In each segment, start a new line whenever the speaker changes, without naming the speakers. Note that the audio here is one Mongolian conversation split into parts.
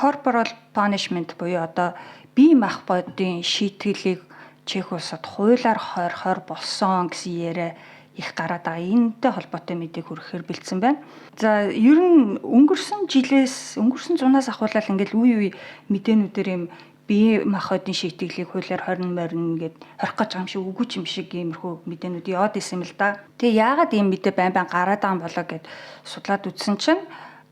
Corporal punishment буюу одоо бие махбодын шийтгэлийг Чех улсад хуулиар хорихоор болсон гэсэн яриа их гараад байгаа. Энэтэй холбоотой мэдээг хүргэхээр бэлдсэн байна. За, ер нь өнгөрсөн жилээс, өнгөрсөн зунаас ахуулаад ингээл үе үе мэдээнүүдээр юм бие махбодын шийтгэлийг хуулиар хорин морин гэд хорих гэж байгаа юм шиг, үгүй ч юм шиг иймэрхүү мэдээнүүд яваад исэн юм л да. Тэгээ яагаад ийм мэдээ байн байн гараад байгаа юм болоо гэд судлаад үзсэн чинь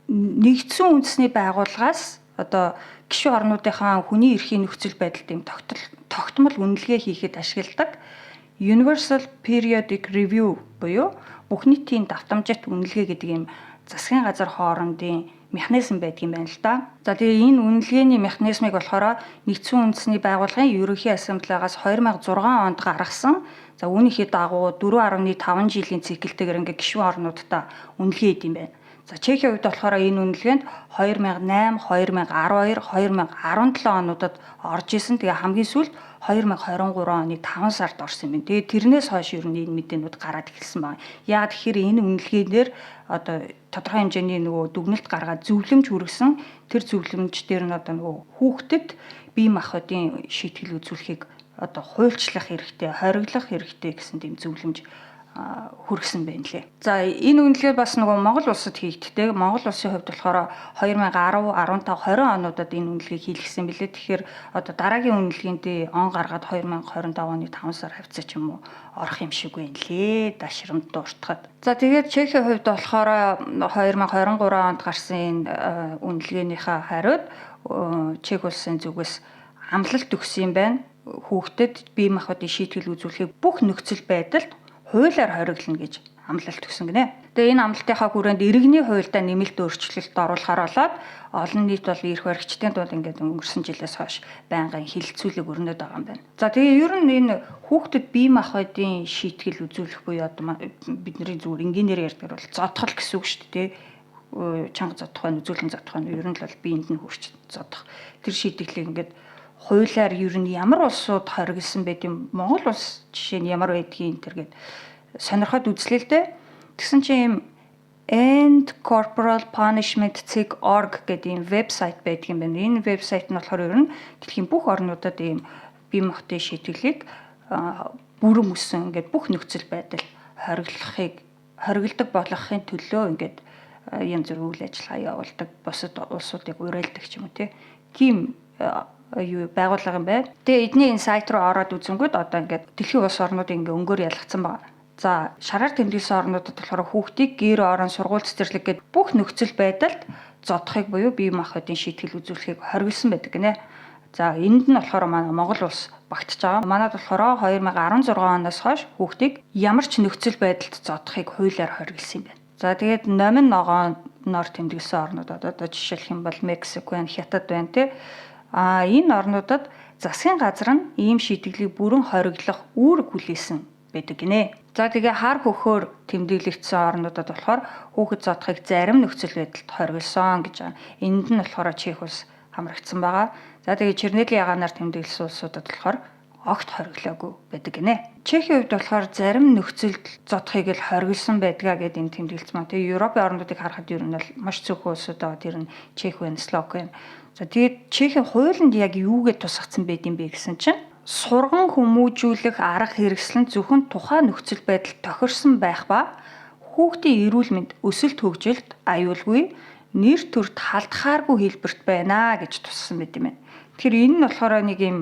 нэгдсэн үндэсний байгууллагаас одоо гишүүн орнуудынхаа хүний эрхийн нөхцөл байдалд ийм тогтмол үнэлгээ хийхэд ашигладаг Universal Periodic Review буюу бүх нийтийн давтамжит үнэлгээ гэдэг ийм засгийн газар хоорондын механизм байдаг юм байна л да. За, тэгээ энэ үнэлгээний механизмыг болохоор нэгдсэн үндэсний байгууллагын Ерөнхий Ассамблеагаас 2006 онд гаргасан. За, үүнийхээ дагуу 4.5 жилийн циклтэйгээр ингээ гишүүн орнуудтай үнэлгээ хийдэг юм байна. За, Чехийн хувьд болохоор энэ үнэлгээнд 2008, 2012, 2017 онуудад орж исэн. Тэгээ хамгийн сүүлд 2023 оны 5 сард орсон юм байна. Тэгээ тэрнээс хойш ер нь энэ мэдээнүүд гараад эхэлсэн байна. Яг тэгэхээр энэ үнэлгээнээр одоо тодорхой хэмжээний нөгөө дүгнэлт гаргаад зөвлөмж хүргэсэн. Тэр зөвлөмж дээр нь одоо нөгөө хүүхдэд бие махбодын шийтгэл үзүүлэхийг одоо хуульчлах хэрэгтэй, хориглох хэрэгтэй гэсэн тийм зөвлөмж хүргэсэн байна лээ. За, энэ үнэлгээ бас нөгөө Монгол улсад хийгддэг. Монгол улсын хувьд болохоор 2010, 15, 20 онуудад энэ үнэлгээг хийлгэсэн билээ. Тэгэхээр одоо дараагийн үнэлгээндээ он гаргаад 2025 оны 5 сар хавьцаа ч юм уу орох юм шиг байна лээ. Дашрамд дуртахад. За, тэгээд Чехийн хувьд болохоор 2023 онд гарсан энэ үнэлгээнийхээ хариуд Чех улсын зүгээс амлалт өгсөн юм байна. Хүүхдэд бие махбодын шийтгэл үзүүлэхийг бүх нөхцөл байдалд хуулиар хориглоно гэж амлалт өгсөн гинэ. Тэгээ энэ амлалтынхаа хүрээнд иргэний хуульдаа нэмэлт өөрчлөлт оруулахаар болоод олон нийт бол эрх баригчдын тулд ингээд өнгөрсөн жилээс хойш байнгын хилцүүлэг өрнөд байгаа юм байна. За, тэгээ ер нь энэ хүүхдэд бие махбодын шийтгэл үзүүлэх буюу одоо бидний зүгээр энгийнээр ярьдаг бол зодхол гэсэн үг шүү дээ. Чанга зодох байна, үзүүлэн зодох байна. Ер нь л бол биеинд нь хүрч зодох. Тэр шийтгэлийг ингээд хуулиар ер нь ямар улсууд хориглосон байд юм, Монгол улс жишээ нь ямар байдгийг энэ төр гээд сонирхоод үзлээ л дээ. Тэгсэн чинь ийм End Corporal Punishment .org гэдэг ийм вебсайт байдаг юм байна. Энэ вебсайт нь болохоор ер нь дэлхийн бүх орнуудад ийм бие махбодын шийтгэлийг бүрэн мөсөн ингээд бүх нөхцөл байдал хориглохыг хоригладаг болгохын төлөө ингээд янз бүр үйл ажиллагаа явуулдаг, бусад улсуудыг уриалдаг ч юм уу, тийм юу байгууллага юм байна. Тэгээ эдний энэ сайт руу ороод үзэнгүүт одоо ингээд дэлхийн улс орнууд ингээ өнгөөр ялгацсан байна. За, шараар тэмдэглэсэн орнуудад болохоор хүүхдийг гэр орон, сургууль, цэцэрлэг гээд бүх нөхцөл байдалд зодохыг буюу бие махбодын шийтгэл үзүүлэхийг хориглосон байдаг гинэ. За, энд нь болохоор манай Монгол улс багтж байгаа. Манад болохоор 2016 оноос хойш хүүхдийг ямар ч нөхцөл байдалд зодохыг хуулиар хориглосон юм байна. За, тэгээд номин ногооноор тэмдэглэсэн орнуудад одоо жишээлх юм бол Мексик байна, Хятад байна, тий. А энэ орнуудад засгийн газар нь ийм шийтгэлийг бүрэн хориглох үүрэг хүлээсэн байдаг гинэ. За, тэгээ хар хөхөөр тэмдэглэгдсэн орнуудад болохоор хүүхэд зодохыг зарим нөхцөл байдалд хориглосон гэж байгаа. Энд нь болохоор Чех улс хамрагдсан байгаа. За, тэгээ чернэлийн ягаанаар тэмдэглэсэн улсуудад болохоор огт хориглоогүй байдаг гинэ. Чехийн хувьд болохоор зарим нөхцөлд зодохыг л хориглосон байдгаа гэдээ энэ тэмдэглэсэн маа. Тэгээ Европын орнуудыг харахад ер нь бол маш цөөхөн улсууд байгаа. Тэр нь Чех байна, Словак байна. За, тэгээд Чехийн хуулинд яг юугээ тусгацсан байд юм бэ гэсэн чинь сурган хүмүүжүүлэх арга хэрэгсэл нь зөвхөн тухайн нөхцөл байдалд тохирсон байх ба хүүхдийн эрүүл мэнд, өсөлт хөгжилд аюулгүй, нэр төрт халдахааргүй хэлбэрт байна гэж туссан байт юм байна. Тэгэхээр энэ нь болохоор нэг юм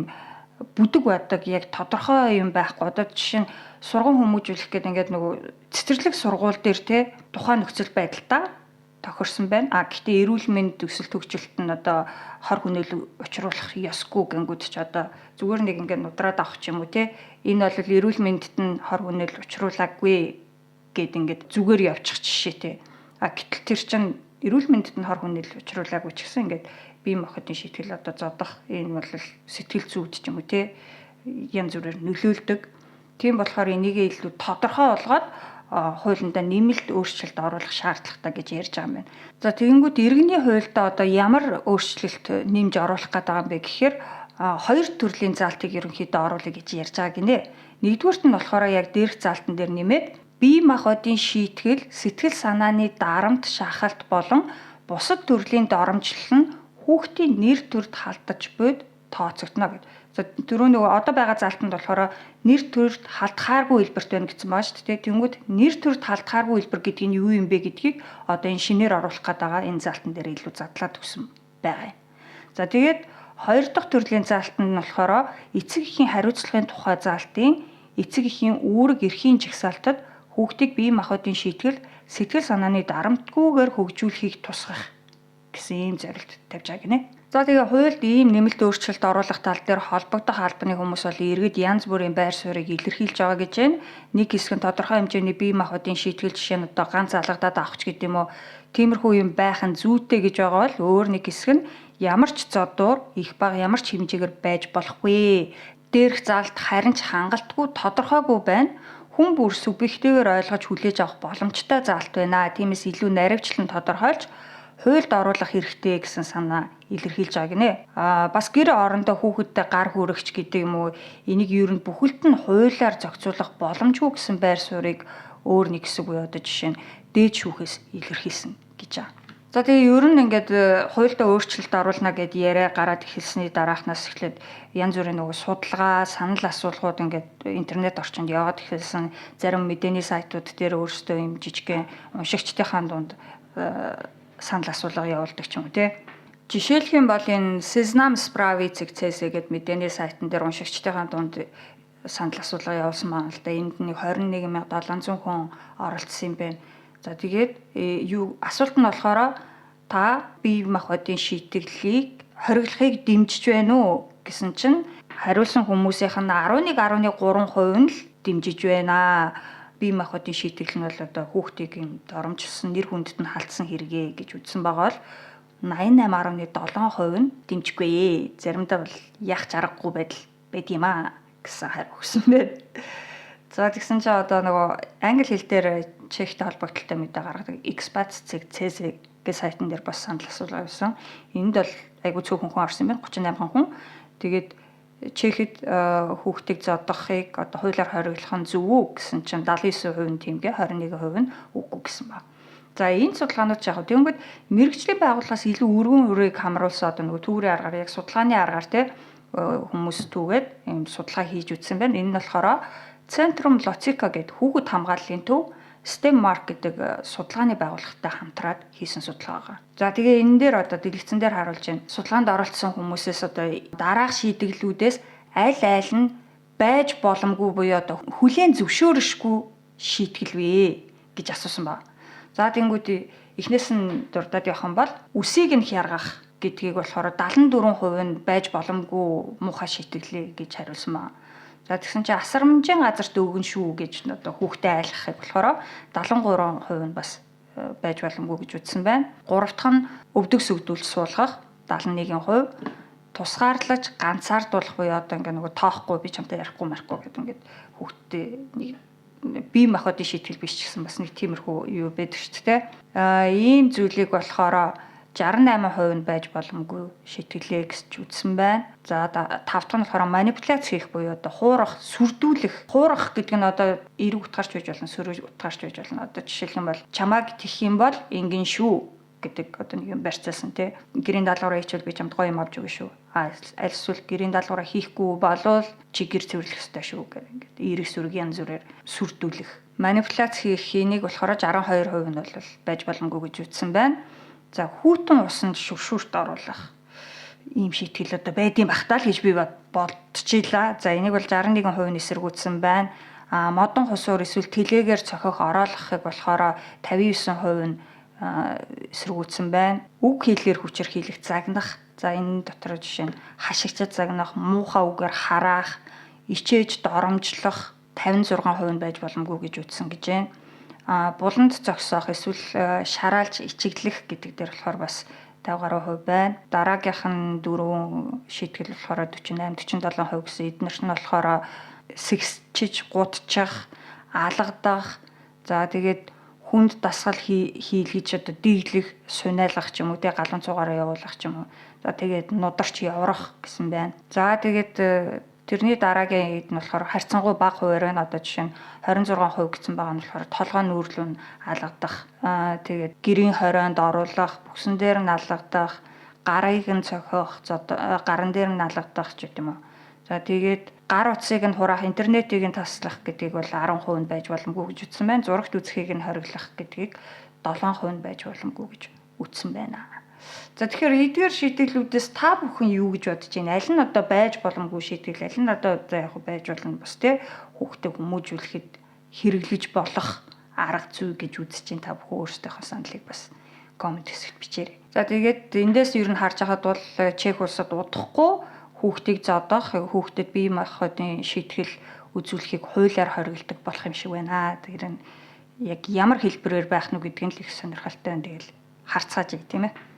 бүдэг бадаг яг тодорхой юм байхгүй. Одоо жишээ нь сурган хүмүүжүүлэх гэдэг ингээд нөгөө цэцэрлэг сургууль дээр те тухайн нөхцөл байдалтай тохирсон байна. А гэхдээ эрүүл мэнд, өсөлт хөгжилт нь одоо хор хүнэл учруулах ёсгүй гэнгүүт ч одоо зүгээр нэг ингээд нудраад авах ч юм уу, те, энэ бол эрүүл мэндэд нь хор хүнэл учруулаагүй гэд ингээд зүгээр явчих жишээтэй. А гэтэл тэр чинь эрүүл мэндэд нь хор хүнэл учруулаагүй ч гэсэн ингээд бие махбодын шийтгэл одоо зодох энэ бол сэтгэл зүйд ч юм уу, те, янз бүрээр нөлөөлдөг. Тийм болохоор энийгээ илүү тодорхой болгоод хуулиндаа нэмэлт өөрчлөлт оруулах шаардлагатай гэж ярьж байгаа юм байна. За, тэгэнгүүт иргэний хуульдаа одоо ямар өөрчлөлт нэмж оруулах гээд байгаа юм бэ гэхээр хоёр төрлийн заалтыг ерөнхийдөө оруулъя гэж ярьж байгаа гинэ. Нэгдүгüүрт нь болохоор яг дээрх заалтан дээр нэмээд бие махбодын шийтгэл, сэтгэл санааны дарамт, шахалт болон бусад төрлийн доромжлол нь хүүхдийн нэр төрд халдаж буйд тооцогдно гэд. За түрүү нөгөө одоо байгаа заалтанд болохоор нэр төрд халдахааргүй хэлбэрт байна гэсэн байгаа шүү дээ. Тэнгүүд нэр төрд халдахааргүй хэлбэр гэдэг нь юу юм бэ гэдгийг одоо энэ шинээр оруулах гээд байгаа энэ заалтан дээр илүү задлаад өгсөн байгаа юм. За тэгээд хоёр дахь төрлийн заалтанд нь болохоор эцэг эхийн хариуцлагын тухай заалтын эцэг эхийн үүрэг эрхийн жагсаалтад хүүхдийг бие махбодын шийтгэл сэтгэл санааны дарамтгүйгээр хөгжүүлэхийг тусгах гэсэн ийм зорилт тавьж байгаа гинэ. За тэгээ хуульд ийм нэмэлт өөрчлөлт оруулах тал дээр холбогдох албаны хүмүүс бол иргэд янз бүрийн байр суурийг илэрхийлж байгаа гэж байна. Нэг хэсэг нь тодорхой хэмжээний бие махбодын шийтгэл жишээ нь одоо ганц алгадаад авах ч гэдэм үү. Тиймэрхүү юм байх нь зүйтэй гэж байгаа бол өөр нэг хэсэг нь ямар ч зодуур их бага ямар ч хэмжээгээр байж болохгүй. Дээрх заалт харин ч хангалтгүй тодорхойгүй байна. Хүн бүр субъективээр ойлгож хүлээж авах боломжтой заалт байна. Тиймээс илүү наривчлан тодорхойлж хуульд оруулах хэрэгтэй гэсэн санаа илэрхийлж байгаа гинэ. Аа бас гэр орондоо хүүхэдтэй гар хүрэгч гэдэг юм уу энийг ер нь бүхэлд нь хуулиар зохицуулах боломжгүй гэсэн байр суурийг өөр нэг хэсэг буюу одоо жишээ нь дээд шүүхээс илэрхийлсэн гэж байгаа. За тэгээ ер нь ингээд хуульдаа өөрчлөлт оруулна гэд яриа гараад эхэлсний дараахнаас эхлээд янз бүрийн нөгөө судалгаа, санал асуулгууд ингээд интернет орчинд яваад эхэлсэн. Зарим мэдээний сайтууд дээр өөрсдөө юм жижигхэн уншигчдийнхаа дунд санал асуулга явуулдаг ч юм уу тий. Жишээлх юм бол энэ Seznam Zprávy CZ гэдэг мэдээний сайтн дээр уншигчдийнхаа дунд санал асуулга явуулсан байна л да. Энд нэг 21,700 хүн оролцсон юм байна. За тэгээд юу асуулт нь болохоор та бие махбодын шийтгэлийг хориглохыг дэмжиж байна уу гэсэн чинь хариулсан хүмүүсийнх нь 11.3% нь л дэмжиж байна. Бие махбодын шийтгэл нь бол одоо хүүхдийг юм доромжилсан нэр хүндэд нь халдсан хэрэгээ гэж үзсэн байгаа бол 88.7% нь дэмжихгүй. Заримдаа бол яах ч аргагүй байдал байд юм аа гэсэн хариу өгсөн байна. За тэгсэн чинь одоо нөгөө англи хэл дээр Чехтэй холбогдлолтой мэдээ гаргадаг Expats.cz гэх сайтн дээр бас санал асуулга явуулсан. Энд бол айгүй цөөхөн хүн орсон юм байна. 38 хүн. Тэгээд Чехэд хүүхдийг зодохыг одоо хуулиар хориглох нь зөв үү гэсэн чинь 79% нь тийм гэ 21% нь үгүй гэсэн ба. За энэ судалгаанууд яг тэгэнгүүт мэргэжлийн байгууллагаас илүү өргөн өрөөг хамруулсан одоо нөгөө түүрийн аргаар яг судалгааны аргаар те хүмүүс түүгээд ийм судалгаа хийж үзсэн байна. Энэ нь болохоор Центрум Лоцика гэдэг хүүхэд хамгааллын төв STEM Mark гэдэг судалгааны байгууллагатай хамтраад хийсэн судалгаа байгаа. За тэгээ энэ дээр одоо дэлгэцэн дээр харуулж байна. Судалгаанд оролцсон хүмүүсээс одоо дараах шийдэглүүдээс аль аль нь байж боломгүй буюу одоо хүлээн зөвшөөрөшгүй шийтгэл вэ гэж асуусан байна. За тэнгүүд эхнээс нь дурдаад явах юм бол үсийг нь хяргах гэдгийг болохоор 74% нь байж боломгүй муухай шийтгэлээ гэж хариулсан байна. За тэгсэн чинь асрамжийн газарт өгөн шүү гэж одоо хүүхдээ айлгахыг болохоор 73% нь бас байж боломгүй гэж үзсэн байна. Гурав дахь нь өвдөг сүгдүүлж суулгах 71%, тусгаарлаж ганцаардуулах буюу одоо ингээ нөгөө тоохгүй би чамтай ярихгүй марихгүй гэдэг ингээд хүүхдээ нэг бие махбодын шийтгэл биш ч гэсэн бас нэг тиймэрхүү юу байдаг шүү дээ. Аа ийм зүйлийг болохоор 68% нь байж боломгүй шийтгэлээ гэж үзсэн байна. За тав дахь нь болохоор манипуляц хийх буюу одоо хуурах, сүрдүүлэх. Хуурах гэдэг нь одоо эерэг утгаарч байж болно, сөрөг утгаарч байж болно. Одоо жишээлх юм бол чамааг тэх юм бол ингэн шүү гэдэг одоо нэг юм барьцаасан тий. Гэрийн даалгавраа хийчихвэл би чамд гоё юм авч өгнө шүү. А аль эсвэл гэрийн даалгавраа хийхгүй болвол чи гэр цэвэрлэх ёстой шүү гэх ингээд эерэг сөрөг янз бүрээр сүрдүүлэх. Манипуляц хийх энийг болохоор 62% нь бол байж боломгүй гэж үзсэн байна. За хүүтэн усанд шүршүүрт оруулах ийм шийтгэл одоо байдсан бах таа л гэж би бодчихлаа. За энийг бол 61% нь эсэргүүцсэн байна. А модон хусуур эсвэл тэлээгээр цохих ороолохыг болохоор 59% нь эсэргүүцсэн байна. Үг хэлээр хүчирхийлэх загнах. За энэ дотор жишээ нь хашигчид загнах, муухай үгээр хараах, ичээж доромжлох 56% нь байж боломгүй гэж үзсэн гэж байна. А буланд зогсоох эсвэл шараалж ичиглэх гэдэг дээр болохоор бас 50 гаруй хувь байна. Дараагийнх нь дөрвөн шийтгэл болохоор 48 47% гэсэн эднэрт нь болохоор сэгсчиж гутчих, алгадах, за тэгээд хүнд дасгал хийлгэж одоо дийлэх, сунайлгах ч юм уу те галан цугаараа явуулах ч юм уу. За тэгээд нударч яврах гэсэн байна. За тэгээд тэрний дараагийн хэд нь болохоор харьцангуй бага хувиар байна. Одоо жишээ нь 26% гэсэн байгаа нь болохоор толгой нүүрлүү нь алгадах. Аа тэгээд гэрийн хорионд оруулах, бүксэн дээр нь алгадах, Гарыг нь цохиох, гаран дээр нь алгадах ч гэдэм үү. За тэгээд гар утсыг нь хураах, интернетийг нь таслах гэдгийг бол 10% нь байж боломгүй гэж үзсэн байна. Зурагт үзэхийг нь хориглох гэдгийг 7% нь байж боломгүй гэж үзсэн байна. За, тэгэхээр эдгээр шийтгэлүүдээс та бүхэн юу гэж бодож байна? Аль нь одоо байж боломгүй шийтгэл, аль нь одоо за яг байж болно, бас тий, хүүхдээ хүмүүжүүлэхэд хэрэглэж болох арга зүй гэж үзэж байна? Та бүхэн өөрсдийнхөө саналыг бас comment хэсэгт бичээрэй. За, тэгээд эндээс ер нь харж байхад бол Чех улсад удахгүй хүүхдийг зодох, хүүхдэд бие махбодын шийтгэл үзүүлэхийг хуулиар хориглодог болох юм шиг байна. Тэр нь яг ямар хэлбэрээр байх нь гэдг нь л их сонирхолтой байна. Тэгэл харцгааж, тийм ээ.